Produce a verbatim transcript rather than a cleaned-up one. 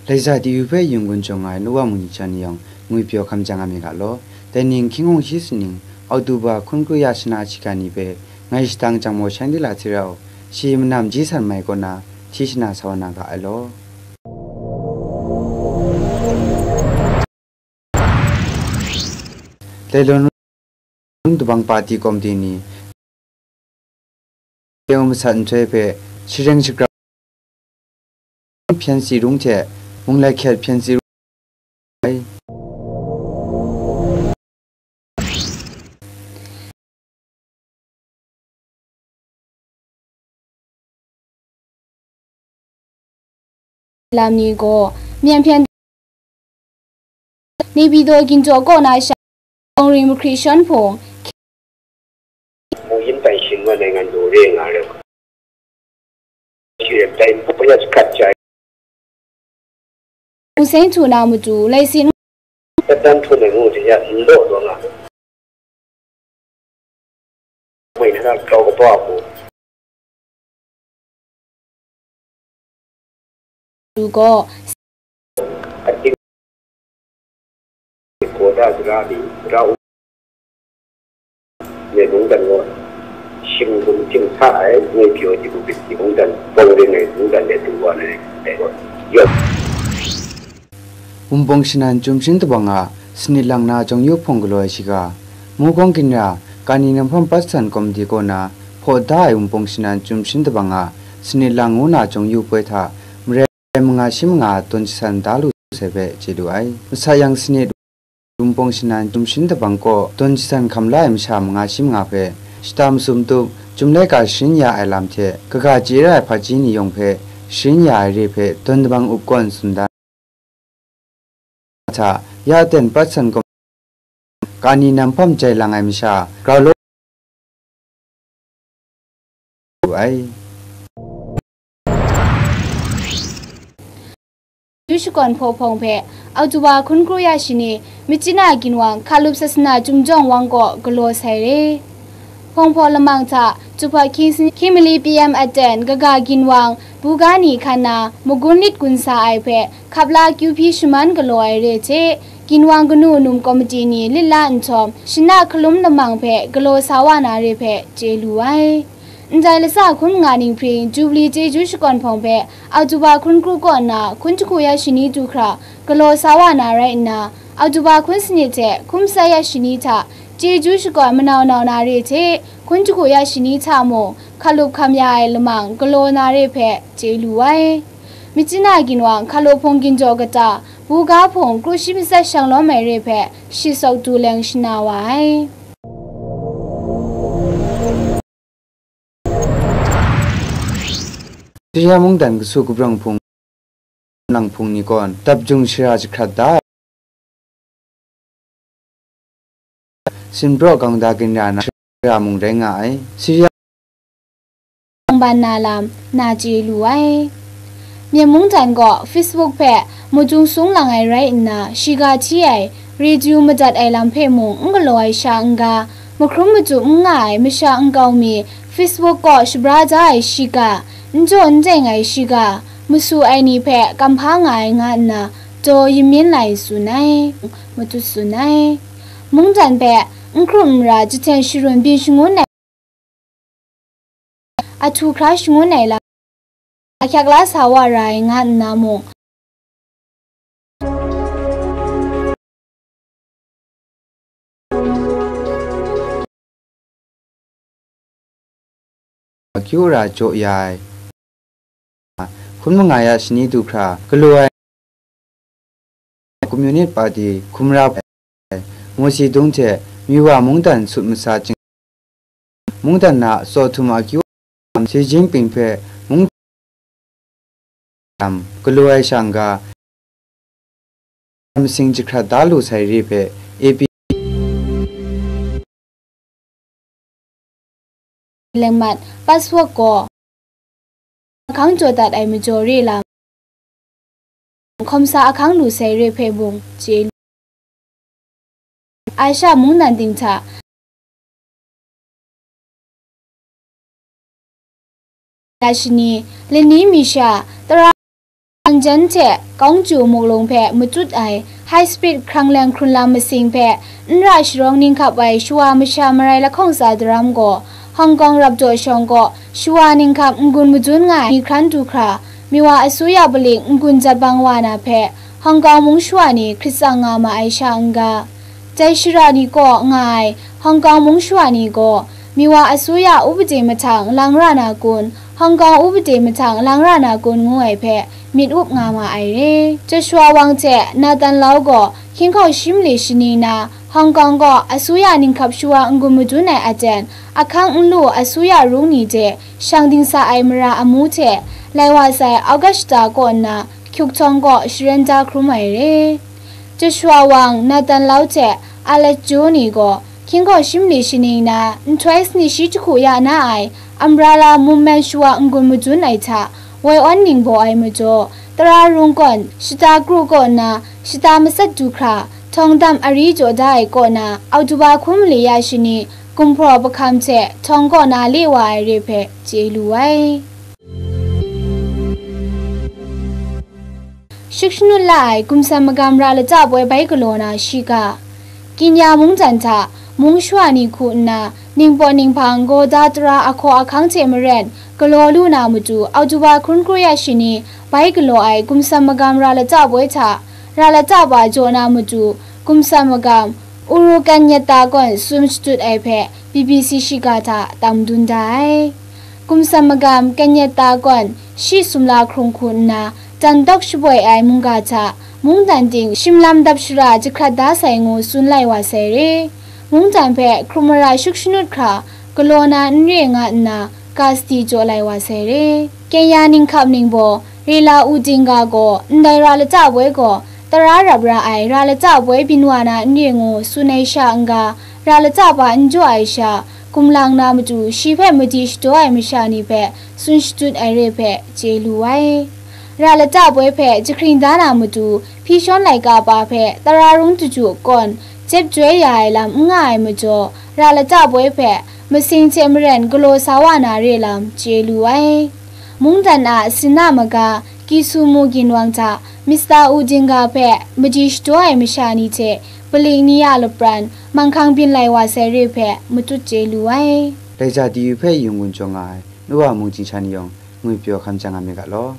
Laiza di yu hpe yung gun jawng ai lawa mung ni jan ni yawng ngwi pyaw hkam jang nga mi ga law. Dai ning hkying hkung shi sining, Oktoba hkun kru ya shana shiga ni hpe ngai shadang jang maw shanglila hti rau, shi manam ji san mai kaw na hti shana sa wa na ga ai law. Dai lawn run dabang pati komiti ni, Teu masat nhtoi hpe, shireng shagrau hpyen si rung hte, mung lahkyet hpyen si rung ai. Lam ni gaw, myen hpyen Nepidaw ginjaw kaw na sha, Kawngri mahkri shawn hpung, မူရင်းပိုင်ရှင်က နိုင်ငံတော်ရဲ့ ငါတို့ ရှိတဲ့တိုင် ပယတ်ကတ်ကြိုင် Hussein Tuna matu, lai sin သက်တမ်းထိုးနိုင်မှု တရား လော့တော့ငါ မိတ်ထရ ကောက်ကပွားဖို့ သူက အတင်း ကိုဒါစရာဒီ ရာဦး နဲ့ ဘုံတန်ကို ရှင်ဘုံတင်ထားတဲ့ ငွေပြောကြီးကို ဒီဘုံတန် ပုံရင်းနဲ့ ဘုံတန်နဲ့ တူပါနဲ့ တဲ့ ရော့ Wunpawng Shanan Chyum Sharin Dabang a sanit lang na jawng yu hpawng galaw ai shiga, Mukawng Ginra, Kani Namhpawm Patsan Komiti kaw na hpaw da ai Wunpawng Shanan Chyum Sharin Dabang a sanit lang ngu na jawng yu poi hta, marai manga shi manga tawn shasan da lu sai hpe chye lu ai. Masat yang sanit Wunpawng Shanan Chyum Sharin Dabang kaw tawn shasan hkam la ai masha manga shi manga hpe, shata masum tup, Chyum laika sharin ya ai lam hte, kaga chye ra ai hpaji ni yawng hpe sharin ya ai re hpe, tawn dabang up kawn tsun da. Hta, ya ten Patsan Komiti, Kani Namhpawm jai lang ai masha, grau law ai. Ju shakawn hpaw hpawng hpe, Oktoba hkun kru ya shani, Myitkyina ginwang, Hkalup Sasana Chyum Jawng Wang kaw galaw sai re. Hpawng hpaw lamang hta, Chuhpawt Hkying Sin-, Hkying Mali P M aten, kaga ginwang, buga ni hkan na, magun lit gun sa ai hpe, hkap la kyu hpyi shaman galaw ai re hte, ginwang kanu num komiti ni lit la nhtawm, shana hkalum lamang hpe galaw sa wa na re hpe chye lu ai. Ndai latsa hkun manga ninghpring Jubilee chyeju shakawn hpawng hpe Oktoba hkun kru kaw nna hkun jahku ya shani du hkra galaw sa wa na rai nna, Oktoba hkun sanit hte hkun matsat ya shani hta chyeju shakawn manau nau na re hte, hkun jahku ya shani hta mung hkalup hkam ya ai lamang galaw na re hpe chye lu ai. Myitkyina ginwang hkalup hpawng ginjaw kata, buga hpawng kru shi matsat shang lawm ai re hpe shi sawk du leng shana wa ai. Siriya mungdan kasu kabrawng hpung, lang hpung ni kawn dap jung shara jahkrat da ai. Sinpraw Gangda Ginra na shara mung rai nga ai. Siriya ban na lam na chye lu ai. Myen mungdan gaw Facebook hpe majung sung lang ai rai nna, shiga hti ai, radio madat ai lam hpe mung n galaw ai sha n-ga, mahkrum machyu n nga ai masha nkau mi Facebook kaw shabra da ai shiga, n jaw n deng ai shiga, masu ai ni hpe kamhpa nga ai nga nna, daw yamyin lai tsun ai, matut tsun ai. Mungdan hpe n hkrum n ra jahten sharun byin shangun ai, ahtu hkra shangun ai lam, ahkyak la sa wa ra ai nga nna mung, akyu ra jaw ya ai. Hkun manga ya shani du hkra galaw ai Communist Party hkumra ai Mawsi Dung hte Miwa mungdan sut masa chying, mungdan na tsaw htum akyu, Xi Jinping hpe mung lam galaw ai sha n-ga, masing jahkrat da lu sai re hpe A P lengmat password gaw ahkang jaw dat ai majaw re lam, hkawmsa ahkang lu sai re hpe mung chye lu. Aisha mungdan ting hta ya shani, lani mi sha, tara Jan hte Kawngju muklung hpe matut ai high speed hkrang leng hkrun lam masing hpe n ra sharawng ninghkap ai shawa masha marai lahkawng tsa daram gaw Hong Kong rapjaw shawng kaw shawa ninghkap n-gun madun nga ai ni hkran du hkra, Miwa asuya baling n-gun jat bang wa na hpe Hong Kong mung shawa ni hkrit tsang nga ma ai sha n-ga. Dai shara ni kaw nga ai Hong Kong mung shawa ni gaw, Miwa asuya upade mahtang lang ra na kun, Hong Kong upade mahtang lang ra na kun ngu ai hpe myit up nga ma ai re. Joshua Wang hte Nathan Lau gaw hkying hkau shi mali shani na Hong Kong gaw asuya ninghkap shawa n-gun madun ai aten ahkang n lu asuya rung ni de shang dingsa ai mara amu hte lai wa sai August shata kaw nna Kyuk Htawng kaw sharen da hkrum ai re. Joshua Wang, Nathan Lau hte Alex Joe ni gaw hkying hkau shi mali shani na nhtoi sanit shi jahku ya na ai Umbrella Movement shawa n-gun madun ai hta woi awn ning baw ai majaw, tara rung kawn shata kru kaw nna shata matsat du hkra htawng dam ari jaw da ai kaw na Oktoba hkun mali ya shani gumhpraw pahkam hte htawng kaw na le wa ai re hpe chye lu ai. Shuk shanut la ai Gumsan Magam ra lata poi bai galaw na shiga. Kenya mungdan hta mung shawa ni hku nna ningpawt ninghpang gaw da tara ahkaw ahkang hte maren galaw lu na matu Oktoba hkun kru ya shani bai galaw ai Gumsan Magam ra lata poi hta ra lata pa jaw na matu Gumsan Magam Uru Kanyata kawn tsun shatut ai hpe B B C shiga hta tam dun da ai. Gumsan Magam Kanyata kawn shi sumla hkrung hku nna dan tawk shaboi ai mungga hta mungdan ting shimlam dap shara jahkrat da sai ngu tsun lai wa sai re. Mungdan hpe hkrum mara shuk shanut hkra galaw na n re nga nna, kasti jaw lai wa sai re. Kenya ninghkap ningbaw Raila Odinga gaw ndai ra lata poi gaw tara rap ra ai ra lata poi byin wa na n re ngu tsun ai sha n-ga, ra lata pa n jaw ai sha, gumlang na matu shi hpe madi shadaw ai masha ni hpe tsun shatut ai re hpe chye lu ai. Ra lata poi hpe jahkring da na matu hpyi shawn laika pa hpe tara rung daju kawn jep joi ya ai lam n nga ai majaw, ra lata poi hpe masing hte maren galaw sa wa na re lam chye lu ai. Mungdan a Sina maga Kisumu ginwang hta Mister Odinga hpe madi shadaw ai masha ni hte paling ni a lapran manghkang byin lai wa sai re hpe matut chye lu ai. Laija T V hpe yungun jaw nga ai, nu wa mung chyingsha ni yawng ngwi pyaw hkam jang nga mi ga law.